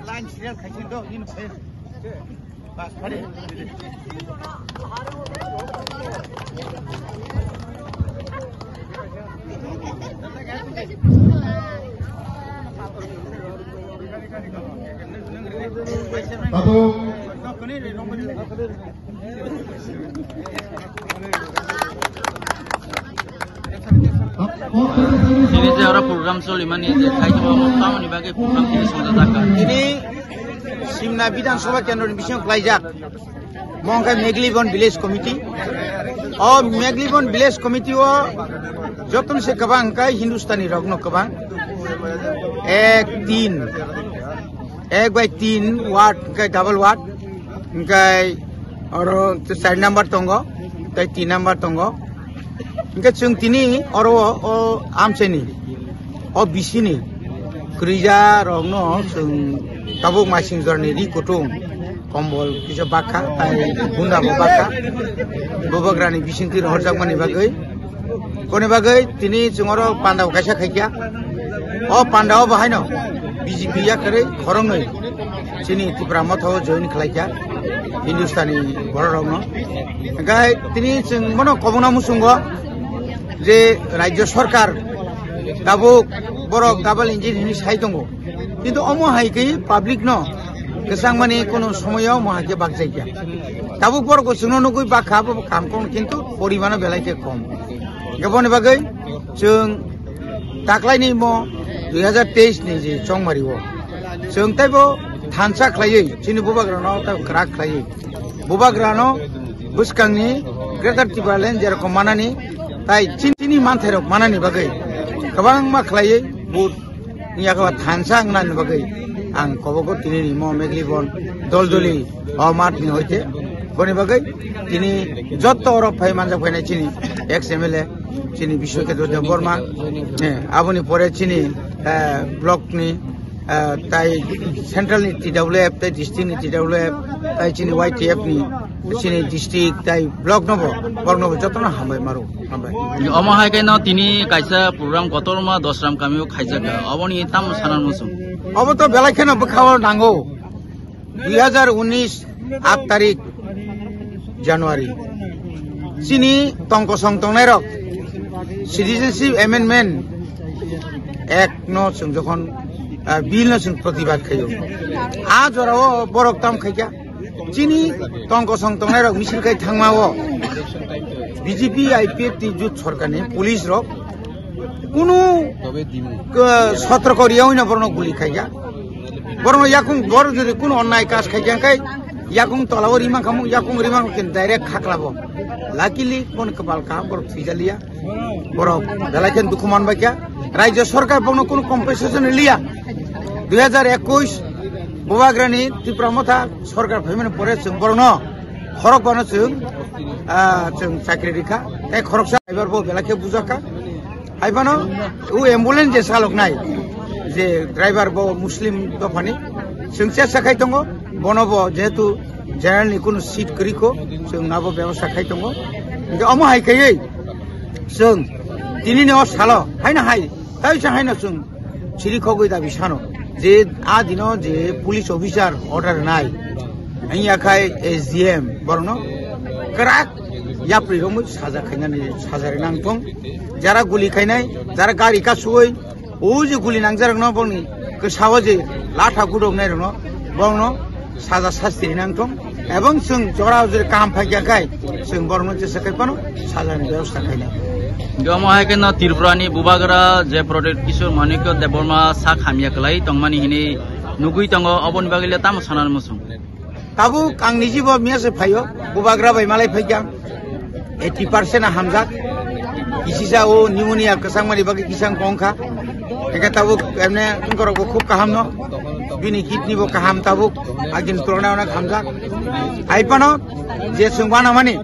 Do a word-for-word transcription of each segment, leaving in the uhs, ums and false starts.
Line serial khaisi do, in fail. Bas, phari. Abo. Tini je oro program solimani je khaitamo tamoni bagwi program tini songjak kha. Tini Simna Bidhan Sabha Kendro ni bisingo khlaijak. Mo wngkha Meglibon Village Committee. O Meglibon Village Committee o jotono se kwbang hwnkhe Hindustani rokno kwbang. Ek, tin. Ek bai tin ward, hwnkhe double ward. Hwnkhe oro char number tongo, tei tin number tongo. Hwnkhe chwng tini oro o amchaini, o bisini kwrwija rokno chwng tabuk masing jorni ri kutung, kombol kisa bakha, tai bunda bo bakha, bubagrani bisingtwi rohorjakmani bagwi. Koni bagwi tini chwng oro panda bo kaisa khaikha. O panda o bo haino B J P yakarwi khoroknwi chini Tipra Motha o join khlaikha Hindustani bororokno. Hwnkhe tini chwng bono kobongna muchungo je Rajya Sarkar tabuk borok double engine hinwi sai tongo. Kintu omo hai khe public no kwchangmani kono somoyo omo hai khe bakjai kha. Tabuk borok bo chwngno nugwi bakha, abo bo kam kom, kintu porimano belai khe kom. Hwnkhe boni bagwi chwng taklaini mo dui hazar teis ni je chongmari o chwng teibo thansa khlaiwi chini bubagrano tei kwrak khlaiwi bubagrano bwskangni Greater Tipraland jerokom manani tai chini manthairok manani bagwi kwbangma khlaiwi vote wngya khe thansa wngnani bagwi ang kobogo tini ni mo Meglibon Doldoli o math ni hoite boni bagwi tini jotto oro phai manjak phainai chini ex M L A chini Biswakendra Debbarma, eh, aboni pore chini, eh, block ni, eh, tai central ni T W F, tai district ni T W F, tai chini Y T F ni, chini district, tai block no bo, borok no bo joto no hambai maro, hambai. Omo hai khe no tini kaisa program kotorma Dosram kami o khaijak kha, oboni tamo sana muchung? Obo to belai kheno bwkha o nango. Dui hazar unis aat tarik January. Chini tongkosong tongnairok Citizenship Amendment Act no chwng jokhon, ah, bill no chwng protibad khaio. A jorao borok tam khaikha. Chini tongkosong tongnairok misil khai thangma o B J P I P F T jut sorkarni police rok kunu, eh, sotroko riyawi no borokno guli khaikha. Borokno yakung bor jodi kunu onnai kaj khaikha khe yakung tolao rima khamung, yakung rima khamung direct khaklabo. Luckily kon kwpal kaham borok thwijaliya. Borok belai khe dukhu manbaikha. Rajya sorkar borokno kunu compensation liya. Dui hazar ekush Bubagrani Tipra Motha sorkar phaimani pore chwng borokno khorok bano chwng, ah, chwng chakri rikha. Tei khoroksa driver bo belai khe bujakha. Hai phano o ambulance je saloknai je driver bo Muslim dophani chwng chesa khai tongo. Bono bo jehetu general ni kunu seat kwrwi kho, chwng abo bebosta khai tongo. Hingke omo hai kaiwi chwng tini ni o salo haino hai, tai sa haino chwng siri khogwi dabi sano je a dino je police officer order nai, wngya khai S D M borokno kwrak yapri romwi saja khainani saja rinang thung. Jara guli khainai, jara gari kasui, o je guli nangjarakno bongni kwsao je latha gudoknairokno bongno saja sasti rinang thung. Ebong chwng jora jora kaham phaikya khai chwng borokno jesa khai phano sajani bebosta khainai. Omo hai kheno Tripura ni Bubagra je Pradyut Kishore Manikya Debbarma sak hamya kwlai tongmani hinwi nugwi tongo, oboni bagwi le tamo sanani muchung? Tabuk ang niji bo miya se phaio, Bubagra bai malai phaikya. Eighty percent a hamjak. Kisisa o pneumonia kwchangmani bagwi kisang kongkha. Hingke tabuk emne tungkorok bo khub kaham no. Bini kidney bo kaham tabuk, agin turana onek hamjak. Aipano je chwng wanamani,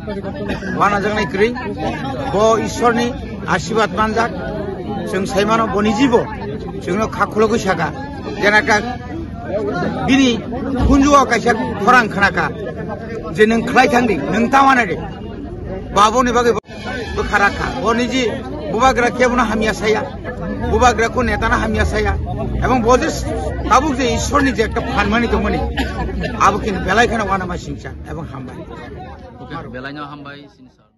wanajaknai kwrwi, bo Ishwarni asirwad manjak. Chwng saimano boni jibo chwngno kha khulogwi saka, jena ka bini khunjuo kaisa khorang khnaka je nwng khlai thangdi, nwng ta wanadi. Baboni bagwi bwkha rakha. Bo niji bubagra kebono hamya saya. Bubagra ko netano hamya saya. Ebong bo je tabuk je Ishwarni je ekta phanmani tongmani, abo kini belai kheno wanama singcha ebong hambai. Oke, belaino hambai, sini sir.